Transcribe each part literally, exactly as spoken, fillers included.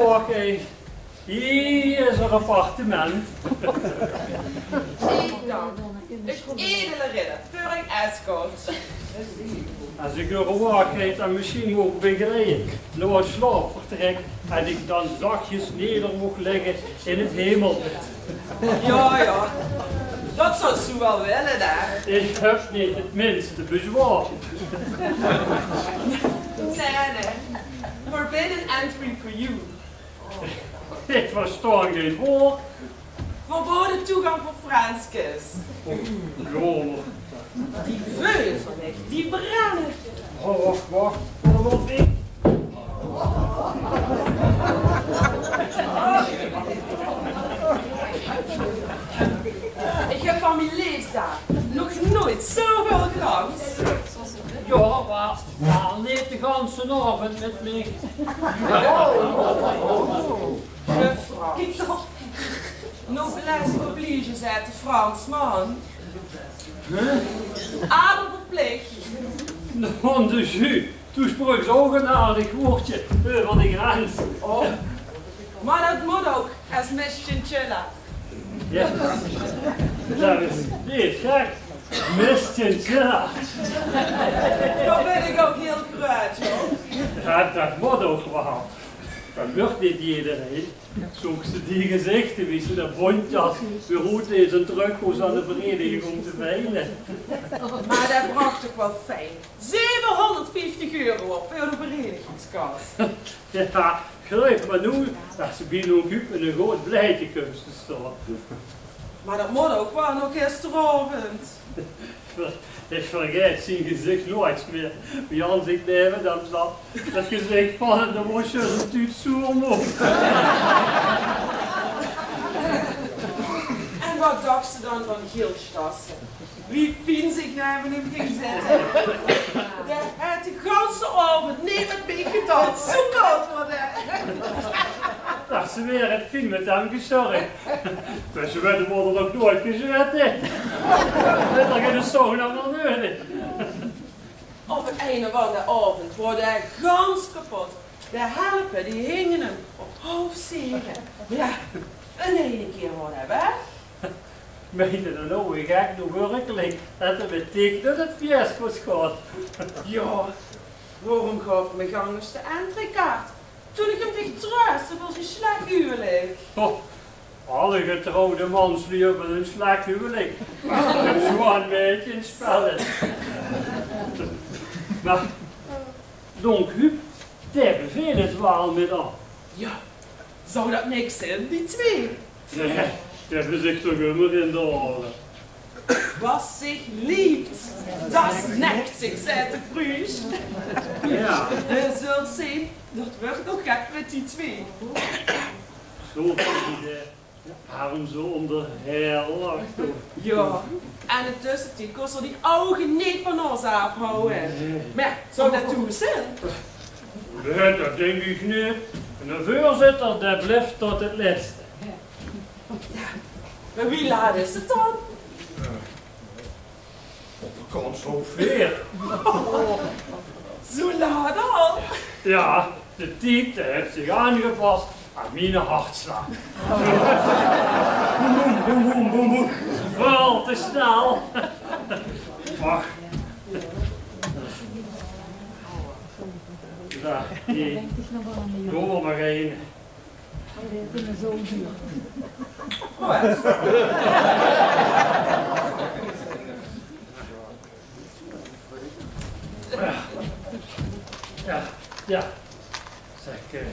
Wach, hé. Hie is 'n appartement. Zie dan, 'n edele ridder, veur 'n escort. Es ich eur hoeagheid dan mesjien moch begeleie nao 't slaopvertrek en ich dan zachjes neder moch lègke in 't hemelbed. Jao, jao. Dat zóws doe waal wille, hè? Ich höb neet 't minste bezwaor. Nae, nae. Forbidden entry for you. Ich verstaon gein woord. Verbaoje toegank veur Franskes. Jao. Die veule van dich, die brenne. Oh, wach, wach. Verbaoje. Ich höb van mien laeve nog noeats zoeväöl gedank. Jao, mer, mer neet de ganse aovend mit mich. Juffrouw. Noblesse oblige, zaet de Fransman. Huh? Adelverplich. Noe, dus, doe spruuks ouch 'n aardig woordsje euver de grens. Oh, mer dat mót ouch, es Miss Chinchilla. Jao, dat is neet gek. Miss Chinchilla. Dan bön ich ouch hiel kruuts, huur. Jao, dat mót ouch waal. Dat wuuert neet ederein. Zoogs se die gezichter wie se de bóntjas weer oet deis en trökkoos nao de vereniging óm te veile. Mer dat brach toch waal fijn. Zevehóngerdvieftig euro op veur de verenigingskas. Jao, geluif mer noe, dat se bie Noop Huub in e good blaedje kums te staon. Mer dat mót ouch waal, nao gisteraovend. Ich vergaet zien gezich noeats mieë. Wie Jan zich neve dan zat, dat gezich van, dao mós se 'n tuut zoermoot. En wat dachs se dan van Giel Stassen? Wie fien zich neve häöm ging zitte. Dae haet de ganse aovend neet mit mich gedans. Zoe koud waor dae. Dat se weer 't fien mit häöm gezörg. Ze wètte waat d'r nog noeats gezwèt haet. Haet d'r geine sauna mieë neudig. Op 't ein of anger aovend woort dae gans kepot. De helpe, die hinge häöm op haof zeve. Jao, in eine kier woor dae weg. Meinde d'n aoje gek noe wirkelik dat 'r mit dich nao 't fiëske gaon? Jao, waorom gaof 'r mich angers de entreekaart? Toen ich 'm dich truuste veur zien slech huwelik. Oh, alle getrouwde mansluuj höbbe ein slech huwelik. Zoe'n maedje in spel is. Mer Noop Huub, dae beveelt 't waal mit häör. Jao, zów dat niks zeen, die twee? Nae, die höbbe zich toch ummer in de aore. Was sich liebt, das neckt sich, zaet de Pruus. Jao. Doe zöls zeen, dat wuuert nog get mit die twee. Zoe, die, eh, arm zoe ónger häör lach, toch? Jao, en intösse, die kós d'r die ouge neet van ós aafhawwe. Nae. Mer jao, zów dat toe zeen? Nae, dat dink ich neet. En de veurzitter, dae blief tot 't lèste. Jao, mer wie laat is 't dan? Op de kans zoe veer. Zoe laat al? Jao, de tied, dae haet zich aangepas aan miene hartslaag. Boem, boem, boem, boem, boem, boem. Väöl te snel. Mer, jao, die, doe mer ein. Jao, jao. Zèk, eh,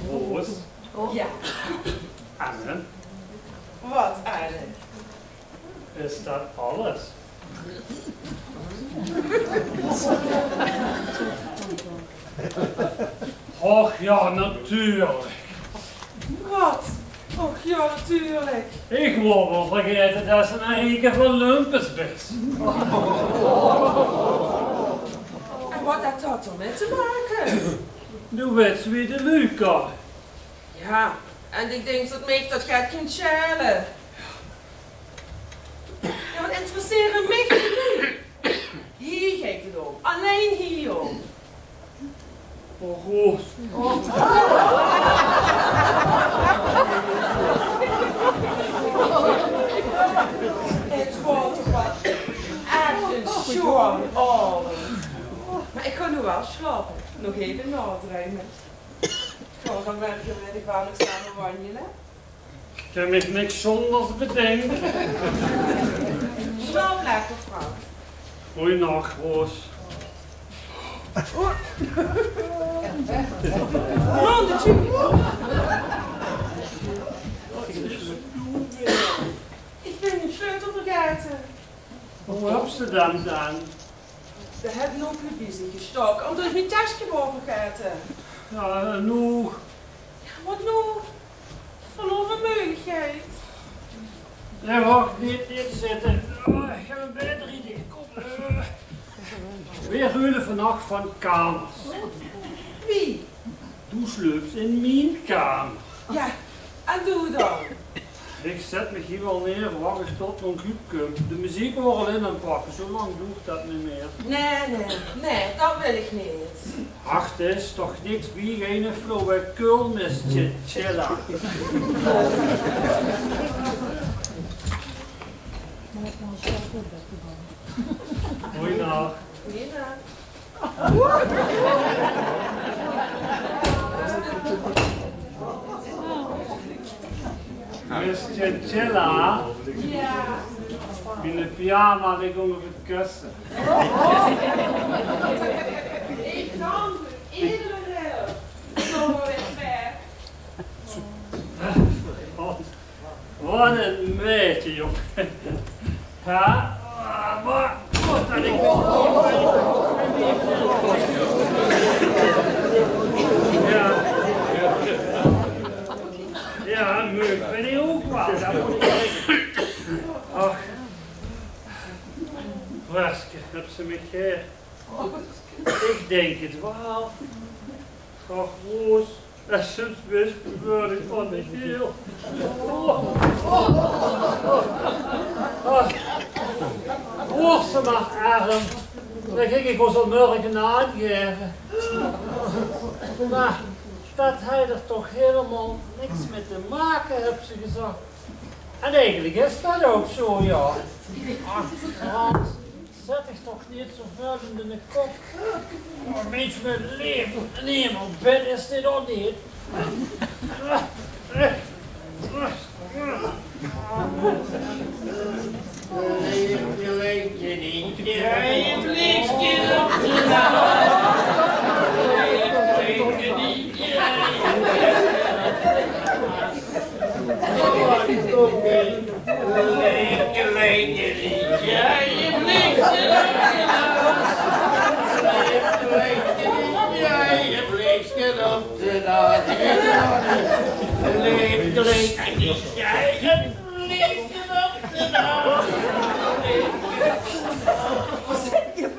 Roos. Jao. Anne. Wat, Anne? Is dat alles? Och jao, natuurlik. Wat? Och jao, natuurlik. Ich waor waal vergaete dat se 'n rieke van Lumpes bis. En wat haet dat d'r mit te make? Doe weits wie de luuj kalle. Jao, en ich dink dat mich dat get kin sjaele. Jao, wat interessere mich die luuj? Hie geit 't óm. Allein hie óm. Oh, Roos. Oh. Het waor toch waal ech eine sjoeane aovend. Mer ich gaon noe waal slaope. Nog effe naodruime. Ich gaon vanmorge, weit ich waal, nog same wanjele. Ich kin mich niks zónders bedinke. Slaop lekker, Frans. Goeienach, Roos. Mondje. Ich bin de sleutel vergaete. Wie höbs se det dan? Dae haet 'm ouch bie zich gestaoke, ómdet ich mien tesje waor vergaete. Jao, en noe? Jao, waat noe? Verlaore meugelikheid. Nae, wach, neet, neet zitte. Oh, ich höb ein baeter idee. Kóm. Eh. Veer ruile vannach van kamers. Wie? Doe sleups in mien kamer. Jao, en doe dan? Ich zèt mich hie waal neer, wach ich tot mien Guub kump. De meziek waor al in aan 't pakke, zo lang doert det neet mieë. Nae, nae, nae, det wil ich neet. Ach, d'r is toch niks bie, geine flauwekul, Miss Chinchilla. Goeienach. Goeienach. Miss Chinchilla, mien pyjama ligk ónger 't kusse. Ich kan edere wil. Zo is 't. Waat ein maedje, jóng. Jao, mer waat, det ich... Jao. Jao, meug bin ich ouch waal. Det mót ich zègke. Ach. Verske, höbs se mich, eh, ich dink 't waal. Ach, Roos. Det is bès behuurlik van de keel. Ach, waor ze mer erm, dan ging ich ós al mörge aangaeve. Mer det haet d'r toch hielemaol niks mit te make, höb ze gezag. En eigelik is det ouch zo, jao. Ach, Frans. Zèt dich toch neet zo väöl in de kop. Oh, mins, mien leef, in hemel, bèd is dit ouch neet. Waat zèk geer?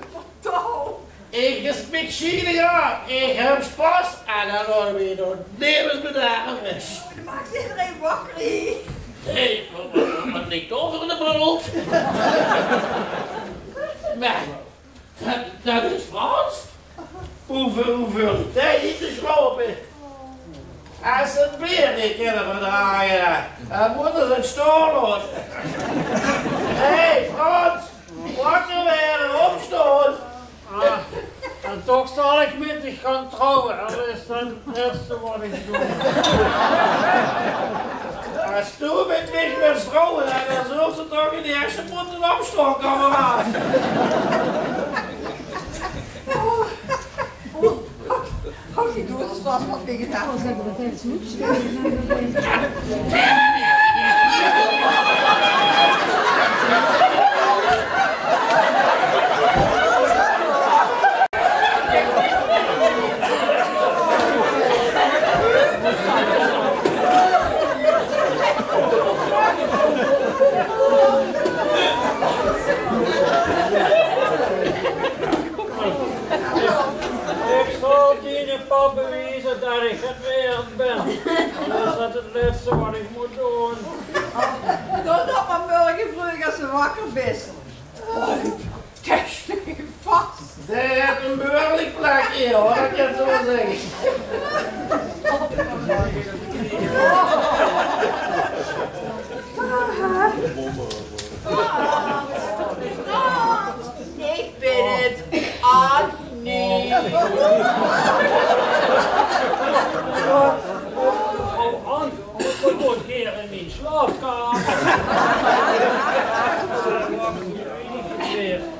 Ich spik China, jao. Ich höb spas en dan laot ich mich door nemes bederve. Doe maaks ederein wakker hie. Hé, waat, waat, waat ligk dao veur eine bult? Mer, det, det is Frans. Wie veur, wie veur ligk dae hie te slaope? Es 't weer neet kinne verdrage, dan mótte ze 'm staon laote. Hé, Frans! Wakker waere, opstaon! Ah, en toch zal ich mit dich gaon trouwe, al is det 't lètste waat ich doon. Es doe mit mich wils trouwe, dan zóls se toch in de ierste mótte opstaon, kameraad. Oh, oh, oh, ich doon 't vas waal taenge de... Ich zal diene pap bewieze det ich 't waerd bön. Al is det 't lètste waat ich mót doon. Doon det mer mörge vreug es se wakker bis. Oh, det is vas. Dae haet ein behuurlik plekske, huur, det kins se waal zègke.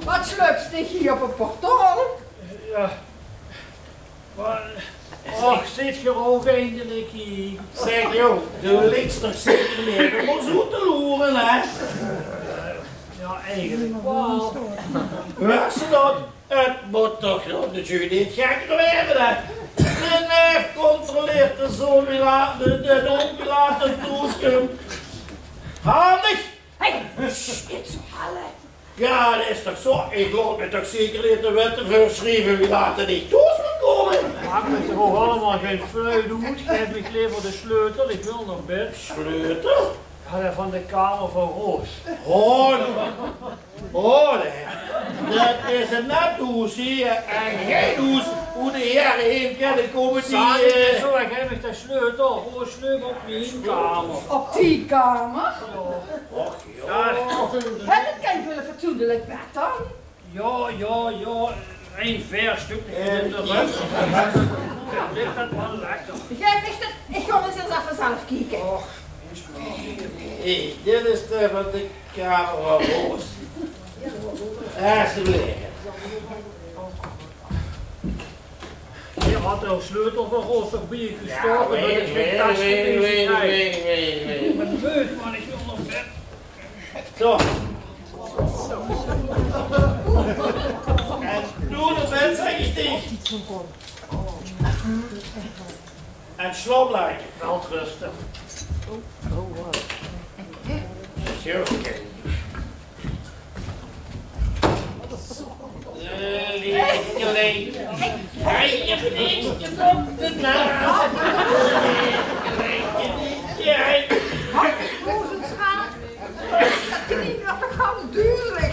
Wat sjlups dich hie op 't portaal? Jao. Mer, och, zit geer ouch eindelik hie? Zèk, jóng, doe liks toch zeker neet óm ós oet te loere, hè? Jao, eigelik waal. Huurs se dat? 't Mót toch nog neet gekker waere, hè? De neef controleert de zoon wie laat, de, de doom wie laat 'r thoes kump. Handig! Hey, sst, neet zo helle. Jao, dat is toch zo? Ich laot mich toch zeker neet de wèt veursjrieve wie laat ich thoes mót kómme? Maak mich toch ouch allemaol gein fluit oet. Gaef mich leever de sleutel, ich wil nao bèd. Sleutel? Jao, dae van de kamer van Roos. Oh, oh, nae. Dat is ein nat hoes hie en gein hoes wo de here heen kinne kómme die, Sali, eh, zo, ich höb de sleutel. Roos sleup op mien kamer. Op die kamer? Jao. Och, jao. Jao. Hè, dat kin waal ein fatsoenlik bèd dan. Jao, jao, jao. Ein veer sjtök. Eh, Lik dat waal lekker? Gaef mich dat, ich gaon ins effe zelf kieke. Och. Hé, dit is de van de kamer van Roos. Alsjeblieft. Geer hat de sleutel van Roos toch bie uch gestaoke, dat ich gein tas bie mich haw. Weit, weit, weit, weit. Mer leuk, man, ich wil nao bèd. Zo. En doe de bèd, zèk ich dich. En slaop lekker. Welteruste. Zo, oké. Eh, lekker, lekker. Hey, je vliegt je op de naam. Lekker, lekker, lekker. Hey. Rozenstraat. Knie op de gang, duurlijk.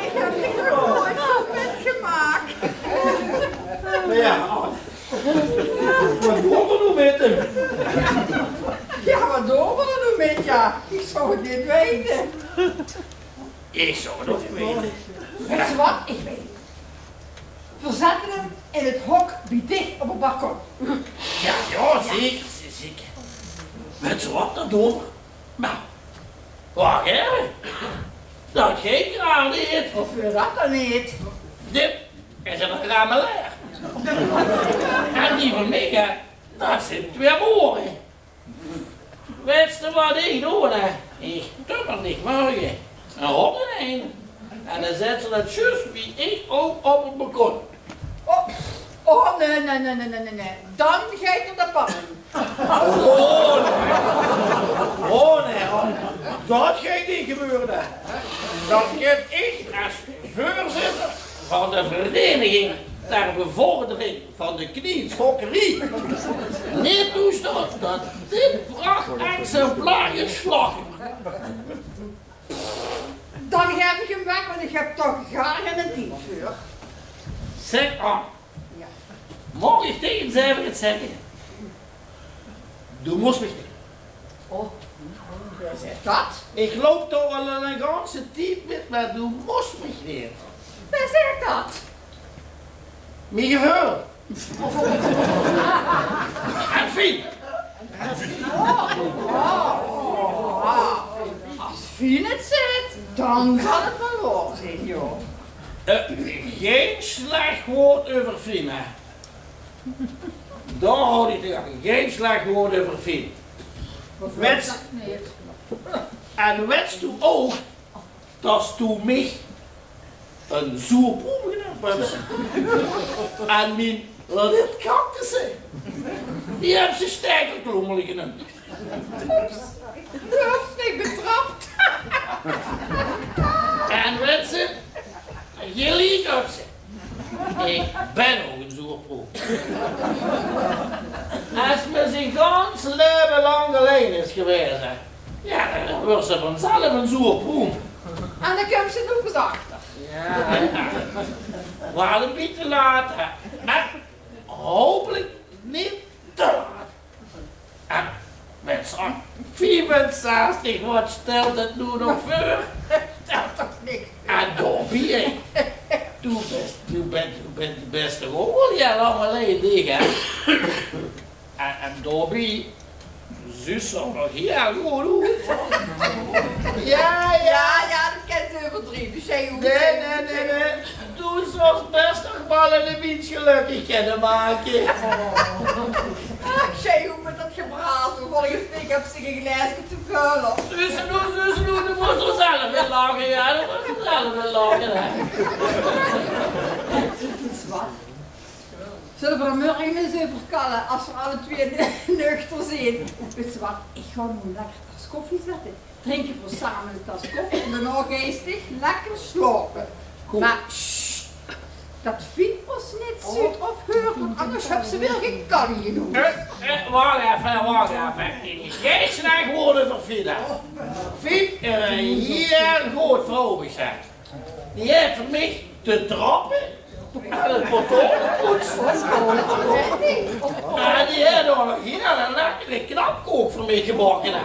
Ich höb dich nog noeit zo mit gemaak. Mer jao, wat doon v'r noe mit häöm? Jao, wat doon v'r noe mit, jao? Ich zou 't neet weite. Ich zou 't ouch neet weite. Wèts se wat? Ich weit 't. V'r zètte 'm in 't hok bie dich op 't balkon. Jao, jao, zeker, zeker. Wèts se wat, dat doon v'r. Mer wach effe. Dat geit graad neet. Of veur dat dan neet? Dit is 'ne rammelaer. En die van mich, hè, dat zeen twee more. Wèts se wat ich doon, hè? Ich töpper dich morge 'n hok in ein. En dan zèts se dat zjus wie ich ouch op 't balkon. Oh, oh, nae, nae, nae. Dan geit 'r de pan in. Oh, nae. Oh, nae, oh, nae. Dat geit neet gebeure, hè. Dat kin ich es veurzitter van de Vereniging ter Bevordering van de Kniesfokkerie neet toestaon dat dit prachtexemplaar geslach wuuert. Dan gaef ich 'm weg, want ich höb toch gaar geine tied veur. Zèk, An. Jao. Maag ich dich ins effe get zègke? Doe mós mich neet. Oh, wae zaet dat? Ich loup dao al 'ne ganse tied mit, mer doe mós mich neet. Wae zaet dat? Mien geveul. En Fien. Oh, oh, oh. Es Fien 't zaet, dan zal 't waal waor zeen, jao. Eh, gein slech waord euver Fien, hè. Dao haw ich 't euver. Gein slech waord euver Fien. Wèts, en wèts doe ouch dat doe mich 'n zoerproem genump höbs? En mien litkaktusse, die höbs se staekelkloemele genump. Oeps, doe höbs mich betrap. En wèts se, geliek höbs se. Ich bön ouch 'n zoerproem. Es mins z'n gans laeve lank allein is gewaes, hè, jao, dan wuuers se vanzelf 'n zoerproem. En dan kums se noe pas achter. Jao, jao. Waal 'n bietje laat, hè. Mer hopelik neet te laat. En mit z'n viefenzestig, wat stèlt 't noe nog veur? Stèlt toch niks veur. En dao Nege, hè? En, en daobie zuus se nog hiel good oet. Jao, jao. Jao, jao, det kins se euverdrieve. Nae, nae, nae, nae. Doe zóws bès nog waal ein mins gelökkig kinne make. Ach, zèk, mit det gebraas, volges mich höbs se ein glaeske te väöl op. Zuus se noe, zuus se noe, doe mós d'r zelf in lache, jao, doe mós d'r zelf in lache, hè. Wèts se waat? Zölle v'r d'r mörge ins euver kalle, es v'r alle twee nuchter zeen? Wèts se waat, ich gaon noe lekker ein tas koffie zètte. Drinke v'r same ein tas koffie en daonao geistig lekker slaope. Good. Mer sst, det Fiep ós neet zuut of heurt, want angers höbs se weer gein kanje noe. Eh, eh, wach effe, wach effe. Ich gaon neet slecht waere veur Fiep. Fiep is ein hiel good vrouwke, zèk. Die haet veur mich de trappe en 't kantoor gepoets. En die haet ouch nog hiel ein lekkere knapkook veur mich gebakke, hè.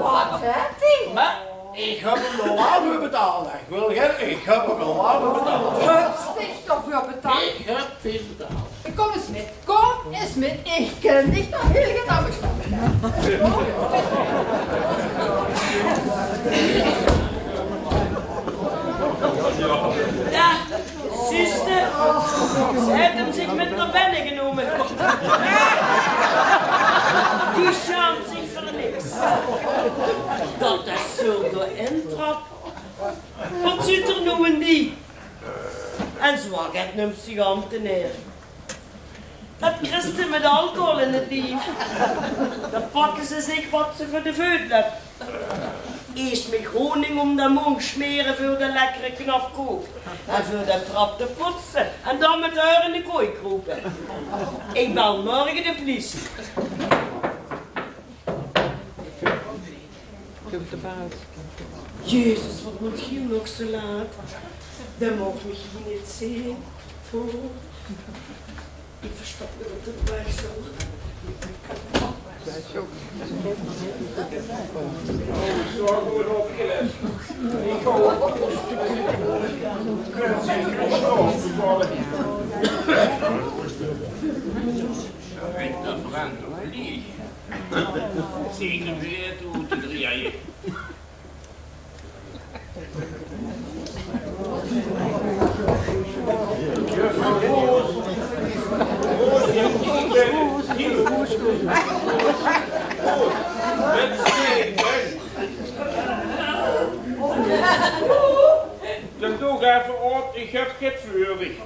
Waat haet die? Mer ich höb 'm d'r waal veur betaald, hè. Ich wil gein, ich höb 'm d'r waal veur betaald. Höbs dich d'r veur betaald? Ich höb väöl betaald. Kóm ins mit, kóm ins mit, ich kin dich dao hiel get angers van vertèlle. Jao, zuus se, ze haet 'm zich mit nao binne genómme. Die sjaamt zich veur niks. Det is zo'n door intrap. Waat zuut d'r noe in die? En zoea get nums se ambtenaer. Det kriegs se mit alcohol in 't lief. Dan pakke ze zich waat ze veur de veut höbbe. Eers mich honing óm de móng smere veur de lekkere knapkook. En veur de trap te poetse. En dan mit häör in de kooi kroepe. Ich bel mörge de pliesie. Jezus, waat mót geer nog zoea laat? Dae maag mich hie neet zeen. Oh. Ich verstop mich op de weg zo. Zo, good opgelet. Ich gaon. Kunt geer geslaope valle? Jao, ich, det brendt toch lieg. Zeker weer toe te drieje. Juffrouw Roos. Roos, je moet, eh, hier. Roos, met z'n tweeën. Dan doog effe op, ich höb get veur dich.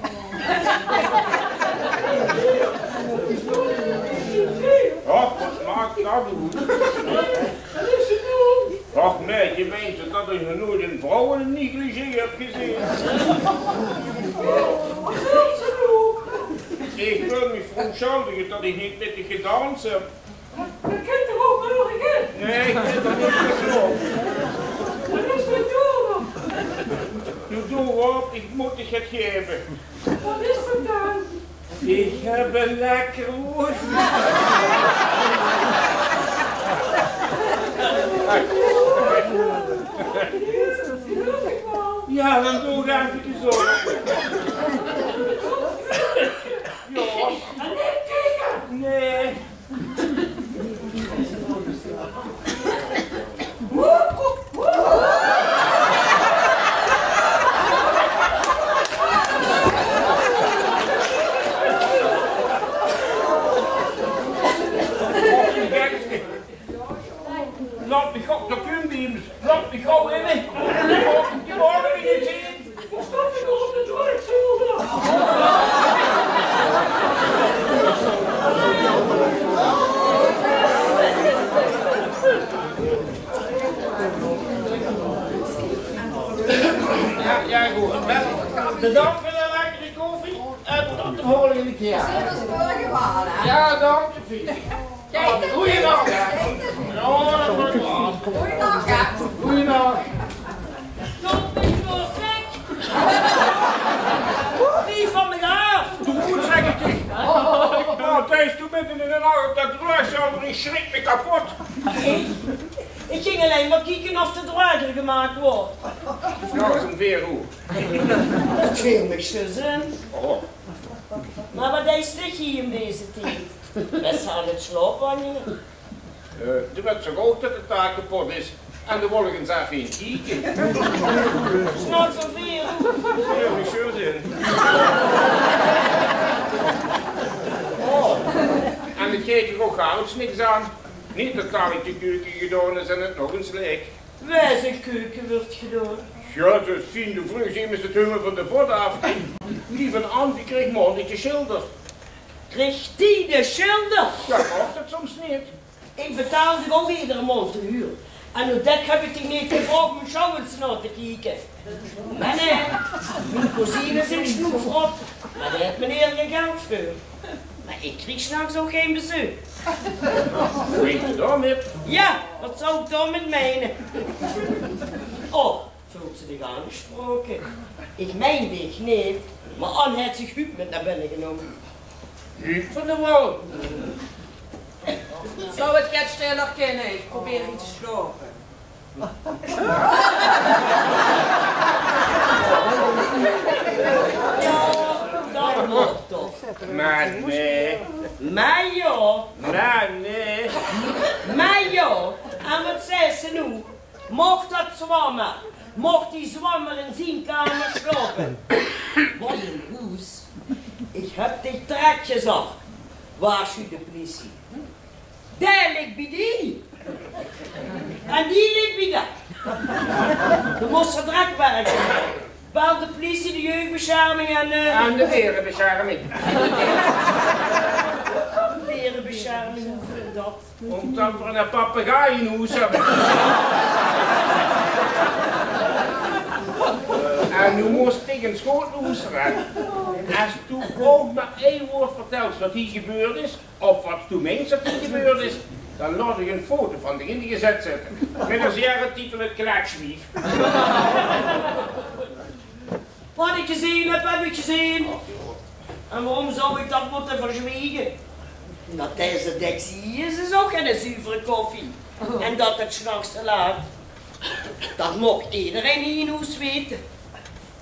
Och, waat maak det oet? Och, maedje, meins se det ich nog noeats ein vrouw in ein négligé höb gezeen? Ich wil mich verontsjuldige det ich neet mit dich gedans höb. Det kint toch ouch waal neet? Nae, ich kin d'r neet mit slaope. Waat is det noe? Noe, doog op, ich mót dich get gaeve. Waat is det dan? Ich höb ein lekker hoesje. Jao, dan doog effe de zon. Jao. Nae. Laot mich gauw, dao kump emes. Laot mich gauw in. Die wille mich neet zeen. Jao, jao, good. Bedank veur de lekkere koffie en tot de volgende kier. Jao, dank je, Fiep. Goojenach, hè. Jao, det wuuert waal. Goojenach, hè. Goojenach. Stop, ich wil sik. Blief van mich aaf. Doe moos, zèk ich dich. Jao, Thijs, doe midde in de nach op det droog, zónger, ich sjrik mich kepot. Ich, ich ging allein mer kieke of de droger gemaak waor. Jao, det is ein veer oer. Det veel mich zo zin. Oh. Mer waat deis dich hie in deze tied? Bès se aan 't slaope, Annie? Eh, doe wèts toch ouch det de taak kepot is en de wolk ins effe in kieke. Snap se veer? Ja, wie zöl zeen. Oh, en 't geit dich ouch gans niks aan. Neet det dalik de keuke gedaon is en 't nog ins leek. Wae zien keuke wuuert gedaon? Ja, ze zien de vreugde immers 't humme van de vot aaf. Lieve Ann, die kreeg maondig de sjilder. Kreeg die de sjilder? Ja, mag det soms neet? Ich betaal toch ouch eder maond de huur. En noe dèk höb ich dich neet gevraog óm sjouw ins nao te kieke. Mer nae, mien cousine is ein snoefrot. Mer dao haet meneer gein geld veur. Mer ich krieg 's nachs ouch gein bezeuk. Wie mèns se dao mit? Ja, waat zów ich dao mit meine? Oh, veult ze dich aangesproke? Ich mein dich neet, mer Ann haet zich Huub mit nao binne genómme. Huub van de Wal. Zów 't get sjtiller kinne? Ich probeer hie te sjlaope. Ja, det maag toch. Mer nae. Mer ja. Mer nae. Mer ja. En waat zaes se noe? Maag det zwammer, maag die zwammer in zien kamer sjlaope? Waat ein hoes. Ich höb dich drek gezag: waarsjuw de pliesie. Dae ligk bie die. En die ligk bie dae. Doe mós drek wirke. Bel de pliesie, de jeugdbescherming en, eh, en de dierenbescherming. Dierenbescherming, wie veult det? Ómdet veer eine papegaai in hoes höbbe. En noe mós dich ins good loestere. Es doe ouch mer ein waord vertèls waat hie gebeurd is, of waat doe meins det hie gebeurd is, dan laot ich ein foto van dich in de gezèt zitte. Mit es eretitel: 't Kletsjwief. Waat ich gezeen höb, höb ich gezeen. En waorom zów ich det mótte verzwiege? Det deze dèks hie is, is ouch gein zuvere koffie. En det 't 's nachs te laat, det maag ederein hie in hoes weite.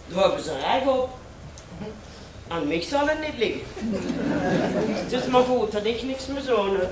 Dao höbbe ze rech op. Aan mich zal 't neet ligke. 't Is mer good det ich niks mieë zón höb.